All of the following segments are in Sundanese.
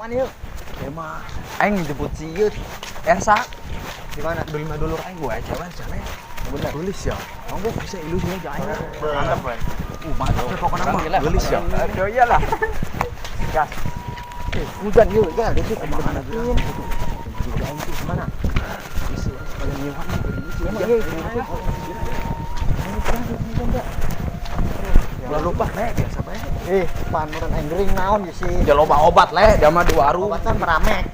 Mana yuk? Emang aing dijemput si ieu Elsa. Di mana? Beli mah dulur aing gua cewek sana. Bener. Geulis ya. Mangga bisa ilu sih aja aing. Mantap, Bro. Mantap ya pokoknya mah. Geulis ya. Aduh, iyalah. Gas. Hujan yuk, gas. Itu Mana tuh? Aing tuh mana? Bisa sekalian nyewa nih geulis ya. Iya, iya. Ulah lupa le biasa bae. Eh, panuran aing gering naon ya sih. Dia loba obat le, dia mah di warung. Obatan meramek.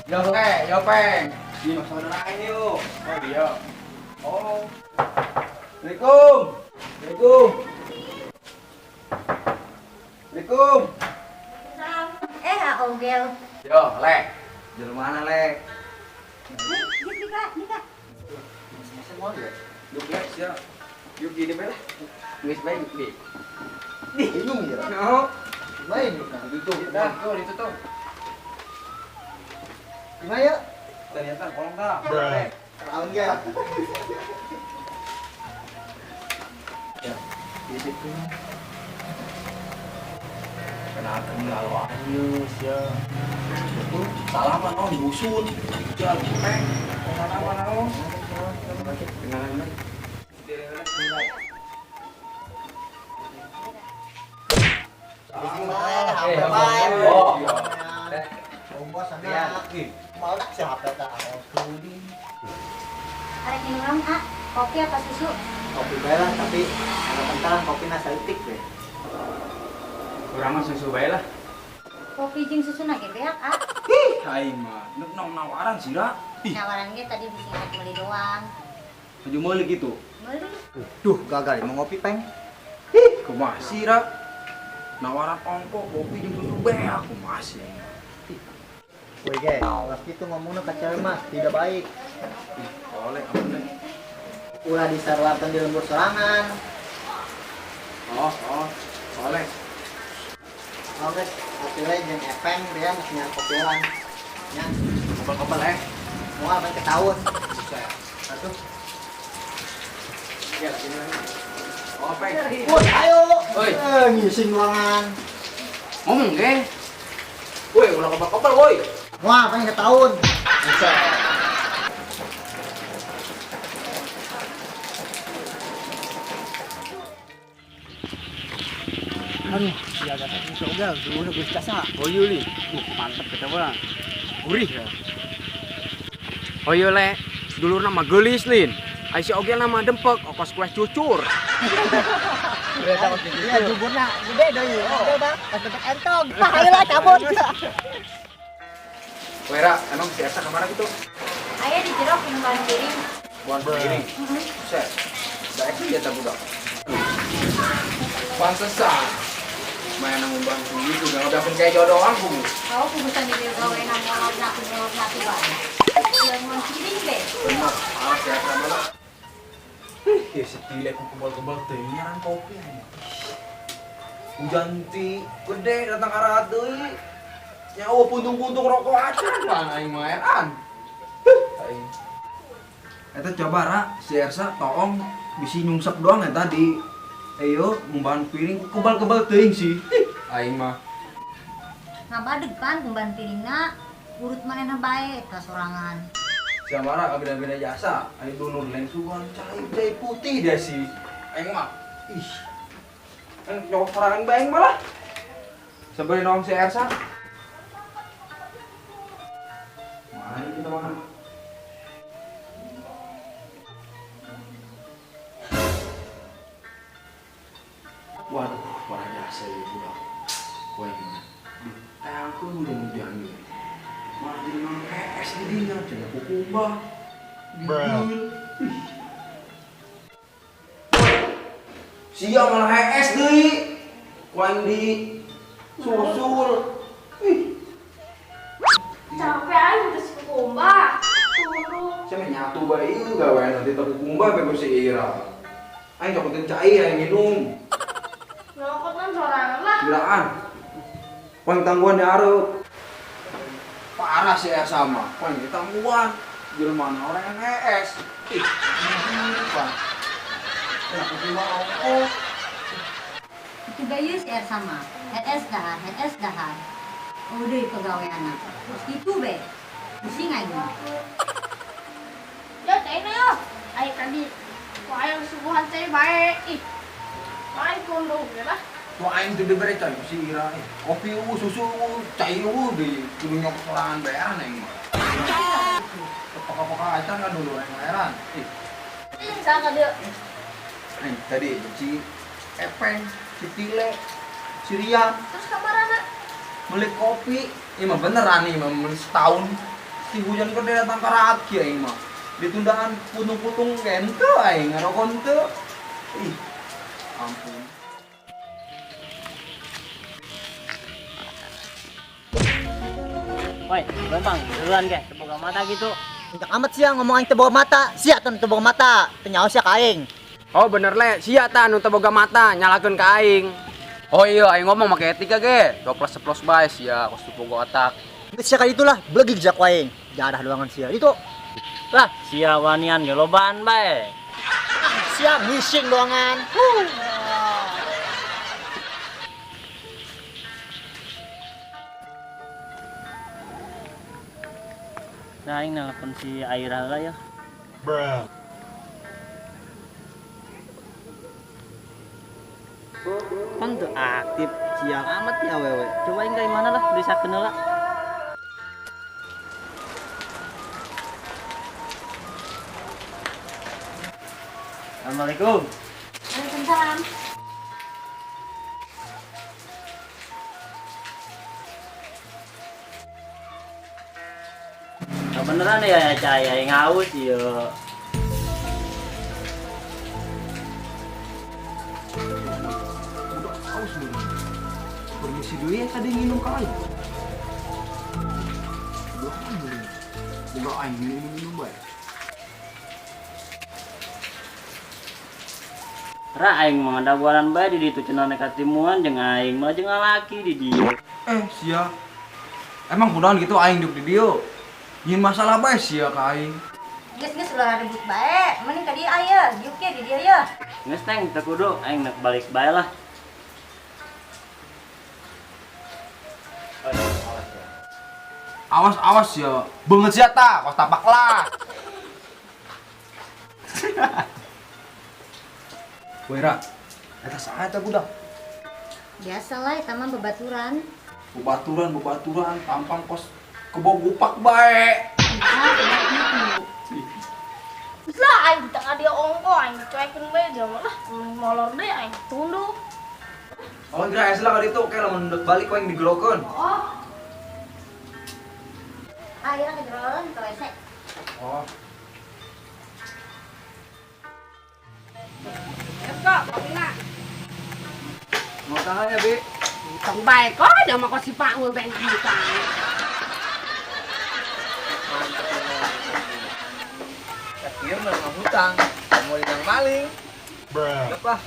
Yo le, yo peng. Di saudara aing yuk. Oh iya. Oh. Assalamualaikum. Assalamualaikum. Assalamualaikum. Eh, Ogel. Yo, le. Jelema mana le? Nih, nih, nih, Kak. Semua ya. Yuk le, siap. Yuk gini bae lah. Geus bae yuk. Bingung ya. No. Main nih, Kak. Itu tuh, tuh, itu tuh. Gimana ya? Ternyata kolong dah. Tahun ya. Ya, di situ. Kenapa enggak lo anyus ya? Itu salaman oh dibusun. Ya, peng. Salaman oh. Kenalan. Oh. Meledak siapa tak? Arek minum naon, ah? Kopi apa susu? Kopi bae lah, tapi ada kentalan kopi nasa itik deh. Urang mah susu bae lah. Kopi jeung susu na ge beak, ah. Ih, aing mah neuk naon nawaran sih, Ra. Ih, Nawaran ge tadi bisi rek meuli doang. Maju meuli gitu. Meuli. Duh, gagal mau ngopi, Peng. Ih, kumaha sih, Ra? Nawaran ongko kopi jeung susu beak kumaha sih? Woi, ge, ulah kitu ngomongna ka cewek mah tidak baik. Ih, boleh ampun deh. Ulah disarwarkeun di lembur sorangan. Oh, oh, boleh. Oh, guys, kopi lain jeung epeng dia geus nyiar kopi lah. Nya, Kobel-kobel eh. moal pan ketahuan. Buset. Atuh. Ya, sini lagi. Oh, Peng. Woi, ayo. Woi. Ngising ruangan. Ngomong ge. Woi, ulah kobel-kobel, woi. Wah, pan ketahuan. Buset. Aduh, ya kata si Ogel, dulu geus jasa. Oh iya li, mantep kita bang. Gurih ya. Oh iya le, dulur nama geulis lin. Ai si Ogel nama dempek, okos kue cucur. Iya, juburna gede deui. Gede bang, bentuk entong. Ayo lah cabut. Wera, emang si Esa kemana gitu? Aya di jero ngumbahan piring. Buan piring. Buset. Daek dia tak budak. Pantesan. Main nang ngumbahan piring juga ngabeakeun kayak jodohan kubu. Kau kubusan di gawe nang molot nak bae. Yang ngumbahan piring be. Bener, ah si Esa malah. Ih, ya setile ku kebal-kebal teh nyaran kopi. Hujan ti gede datang ke arah deui. Nyawa puntung-puntung rokok aja bang aing mah eran. Aing. Eta coba ra si Ersa toong bisi nyungsep doang eta di ayo ngumbahan piring kebal-kebal teuing sih. Aing mah. Ngabadeg kan ngumbahan piringna urut manehna bae eta sorangan. Si Amara beda-beda jasa, aing dulur lain sugan cai-cai putih dia sih. Aing mah ih. Kan nyokok sorangan bae aing malah. Sampai nong si Ersa. Mana ini kita makan? Waduh, parah jasa ya budak. Wah ini, di tangku udah hujan nih. Malah jadi mang es di dinya, cenah kukumbah. Gigil. Sia malah es deui. Ku aing di susul. Ih. Capek aja udah si kukumbah. Turu. Saya mah nyatu bae ieu gawe nanti teu kukumbah bae ku si Ira. Aing cokotin cai aing minum. Nyokot kan sorangan lah. Gilaan. Pang tangguhan di areup. Parah sih Elsa mah. Pang tangguhan. Jelema mana orang yang es. Ih, pan. Kopi mah ongkoh. Itu bayu si Ersa mah. HS dahar, HS dahar. Udah pegawaiana. Terus gitu be. Pusing aing mah. Ya cai na yo. Ai tadi wah yang subuhan cai bae. Ih. Ai kondo ge lah. Tuh aing teu dibere cai si Ira. Kopi eueuh, susu eueuh, cai eueuh di kudu nyok sorangan bae aing mah. Paka-paka acan kan dulu aing heran. Ih. Ih, saka dia. Aing tadi si Epeng, si Tile, si Rian. Terus kamarana? Beli kopi, ini mah beneran nih, mah beli setahun. Si hujan gede datang ke raat kia aing mah. Ditundaan putung-putung kente aing ngarokon teu. Ih, ampun. Woi, bang, duluan ke, teboga mata gitu. Kencang amat sia ngomong aing teboga mata. Sia teu teboga mata, teu nyaho sia ka aing. Oh bener le, sia ta nu teboga mata nyalakeun ka aing. Oh iya, aing ngomong make etika ge. Doplos-ceplos bae sia, kos teboga otak. Geus sia ka ditu lah, belegig sia ku aing. Jarah doangan sia ditu. Lah, sia wanian ge lobaan bae. Ah, sia ngising doangan. Nah, aing nelpon si Aira lah ya. Bruh. Kan tuh aktif siang amat ya wewe. Coba aing ka mana lah, bisa kenal lah. Assalamualaikum. Waalaikumsalam. Nah, beneran ya cai aing haus ya. Udah haus belum? Permisi dulu ya tadi minum ka aing. Udah haus belum? Udah aing minum-minum bae. Ra aing mah ngadaguaran bae di ditu cenah nekat timuan jeung aing mah jeung lalaki di dieu. Sia. Emang kunaon gitu aing duk di dieu? Nyin masalah bae sia ka aing. Geus-geus ulah ribut bae, mending ka dieu aya, diuk ge di dieu ya. Geus teng teu kudu aing nek balik bae lah. Awas-awas ya, beungeut sia ta, kos tapak lah. Woi Ra, eta saha eta budak? Biasalah eta mah bebaturan. Bebaturan, bebaturan, tampang kos kebo gupak bae. Terus lah aing tengah dia ongko aing cuekin bae dia mah lah molor deui aing tunduk. Oh kira es lah ka ditu, oke lamun ndek balik ku aing digerokeun. Oh. Ah, ieu kejeroan ke WC. Oh. Kok, kopina. Mau tangannya, Bi? Tong bae kok, dia mah kok si Pak Ul ben hutang. Kieu mah hutang, mau yang maling. Bruh. Apa?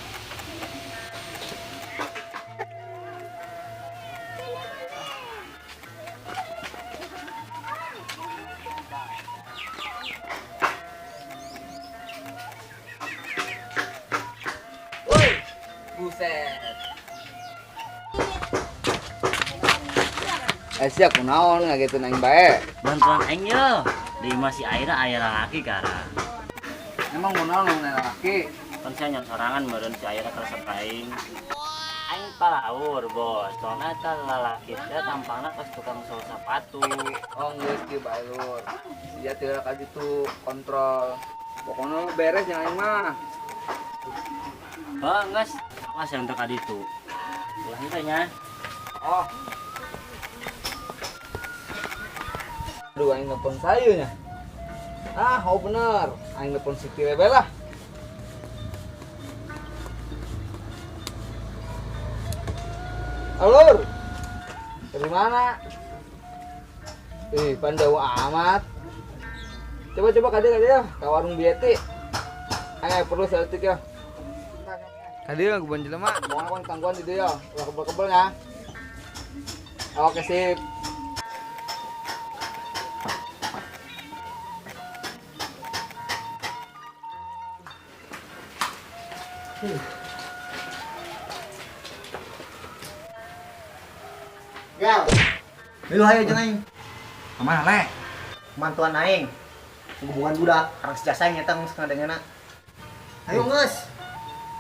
Woi, buset. Sia kunaon ngagetin aing bae. Bantuan aing ye. Di imah si Aira aya lalaki kara. Emang kunaon lamun aya lalaki? Kan sia nyon sorangan meureun si Aira karesep aing. Aing palaur, bos. Soalna eta lalaki teh tampangna pas tukang sol sepatu. Oh, geus kieu bae lur. Sia teu ka ditu kontrol. Pokona beres nya aing mah. Oh, geus. Awas yang teu ka ditu. Ulah henteu nya. Oh. Aduh, aing nelpon sayu nya. Ah, oh bener. Aing nelpon si Tile bae lah. Alur. Dari mana? Ih, pan jauh amat. Coba-coba kade ya, ke warung Bieti. Aing perlu seletik ya. Kade ya, kebun jelema. Pokoknya kon tangguhan di dieu ya. Ulah kebel-kebel ya. Oke, sip. Gel. Milu hayo jeung aing. Ka mana le? Mantuan aing. Hubungan budak, karang sejasa aing eta geus ngadengena. Ayo geus.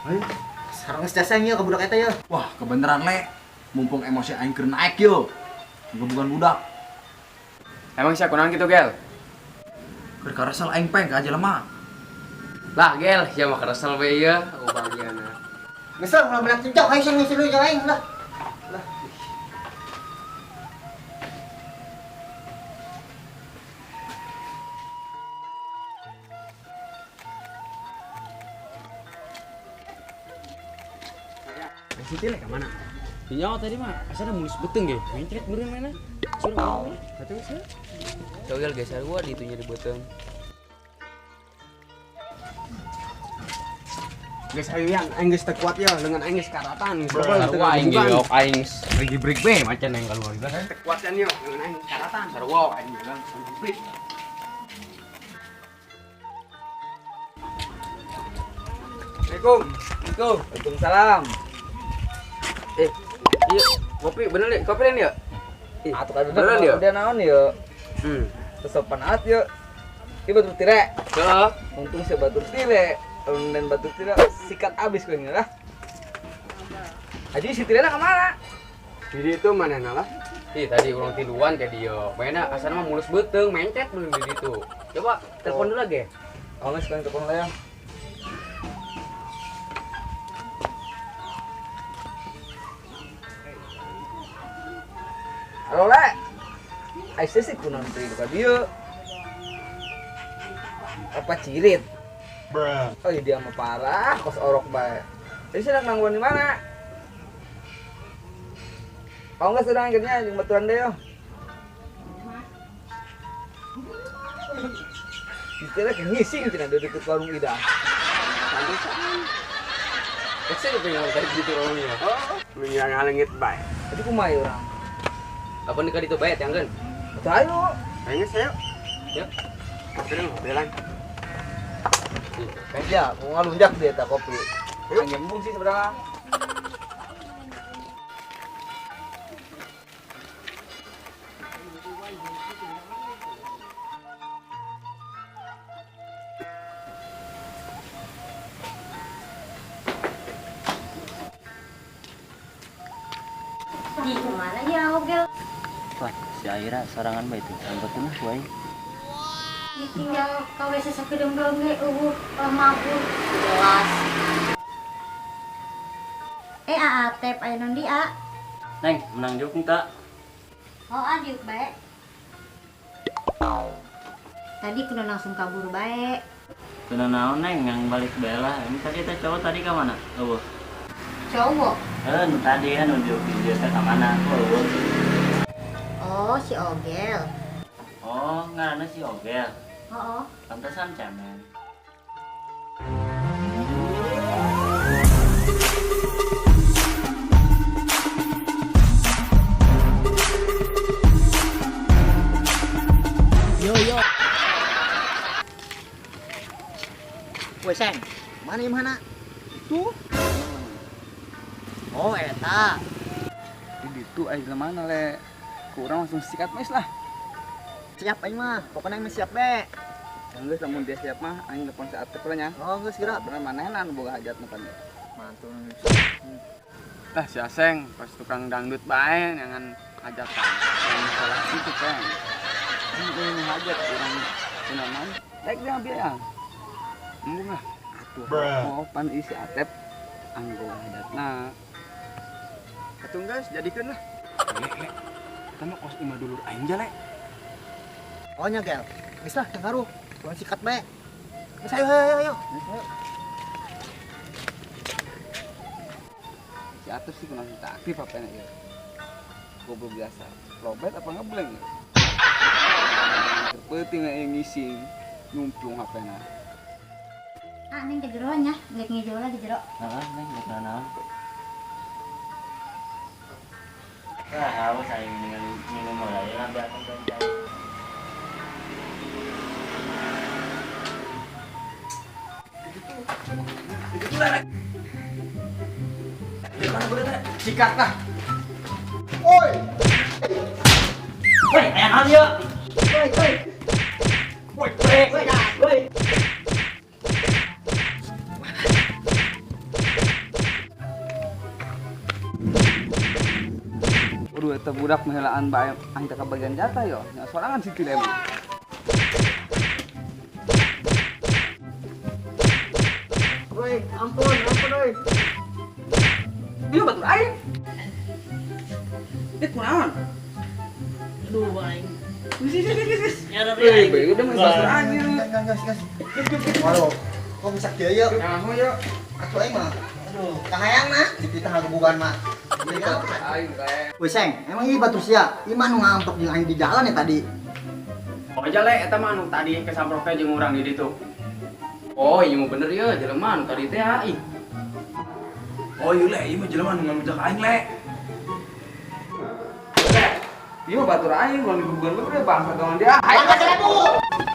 Ayo. Sareng geus jasa aing ka budak eta ye. Wah, kebeneran le. Mumpung emosi aing keur naik yo. Hubungan budak. Emang sia kunaon kitu, Gel? Keur karesel aing peng ka jelema. Lah, Gel, sia mah karesel we ieu, ubagiana. Geus lah, ulah benak cincau, ayo sing ngisi jeung aing lah. Lah. Siti le ka mana? Tinjau tadi mah asana mulus beteng ge. Mencret meureun mana? Suruh. Kata geus. Cogel geser gua di itunya di beteng. Geus ayo yang aing geus teu kuat ya, lengan aing geus karatan. Sarua aing ge yok aing lagi break be macan yang keluar juga. Teu kuat kan yo, lengan aing karatan. Sarua aing bilang lagi break. Assalamualaikum. Assalamualaikum. Waalaikumsalam. Iya, kopi bener nih, kopi nih ya? Atuh kan beneran ya? Udah naon ya? Kesopan amat ya. Ieu batur tire. Heeh. Untung saya batur tire. Dan batur tire sikat abis kowe lah. Haji si tirena ka mana? Di itu manehna lah. Ih, tadi urang tiluan ka dieu. Mainna asana mah mulus beuteung, mencet belum di ditu. Coba telepon dulu lagi. Oh, geus telepon lah ya. Halo le, Aisyah sih kunon teh ka dieu. Apa cirit? Bruh. Oh iya dia mah parah, kos orok bae. Jadi sedang nangguan di mana? Kau nggak sedang akhirnya jeung baturan deh yo. Dikira ke ngising cenah di deket warung Ida. Pantesan. Kecil pengen kayak gitu orangnya. Oh, ngalengit bae. Jadi kumaha urang? Apa nih itu bayat yang kan? Ayo. Ayo saya. Yuk. Terus belan. Ya, mau ngalunjak dia tak kopi. Nyambung sih sebenarnya. Di kemana ya, Ogel? Wah, si Aira sorangan bae itu. Anggoteun lah wae. Ditinggal ka WC sakedeung ge eueuh mabur jelas. Aa tep aya naon di a? Neng, menang diuk teu? Oh, ah diuk bae. Tadi kudu langsung kabur bae. Kudu naon Neng, yang balik bae lah. Ini tadi teh cowok tadi ka mana? Eueuh. Cowok? Nu tadi kan nu diuk di dieu teh ka mana? Eueuh. Oh, si Ogel. Oh, ngaranna si Ogel. Oh. Pantesan cemen. Yo yo. Woi Seng, mana yang mana? Itu. Oh, eta. Di ditu aya mana le? Kurang langsung sikat mes lah. Siap aing mah, pokoknya aing mah siap be. Geus lamun dia siap mah aing telepon si Atep lah nya. Oh, geus geura. Bener manehna anu boga hajat nu pan. Mantul. Lah si Aseng pas tukang dangdut bae jangan hajatan. Salah itu kan. Ini hajat urang kunaon? Rek dia biaya. Embung lah. Atuh. Oh, pan isi Atep anu boga hajatna. Atuh geus jadikeun lah. Le, kita mah kos imah dulur aing ja le. Oh nya Gel, geus lah teu ngaruh. Urang sikat bae. Geus ayo ayo ayo. Si Atep sih kunaon tak aktif apa nya ieu. Goblok biasa. Lobet apa ngeblank ya? Penting yang ngising nyumplung HP-na. Ah, neng ke jero nya, geus ngejo lah di jero. Heeh, Neng geus naon. Wah, haus aing minum mulai lah biar aku ganti. Mana gede teh? Sikat lah. Woi. Woi, aya naon ieu? Woi, woi. Woi, woi, woi. Waduh, eta budak meheulaan bae aing teh kabagian jatah yo. Nya sorangan si Tilem. Woi, ampun, ampun woi. Ieu batur aing. Dit kunaon? Aduh, aing. Wis wis wis wis. Ya, Wih, bae udah mah batur aing. Gas, gas, gas. Waduh, kok bisa kieu yeuh? Ya langsung yo. Atuh aing mah. Aduh, kahayang na dititah ngagebugan mah. Aing teh. Woi, Seng, emang ieu batur sia? Ieu mah nu ngamtok jeung aing di jalan ya tadi. Oh aja le, eta mah anu tadi kesamprok teh jeung urang di ditu. Oh, ieu mah bener ieu jelema anu tadi teh ih. Oh iya le, ieu mah jelema nu ngamujak aing le. Ieu mah batur aing, ulah digebugan bae bangsa kawan dia. Aing Bangsa 1000.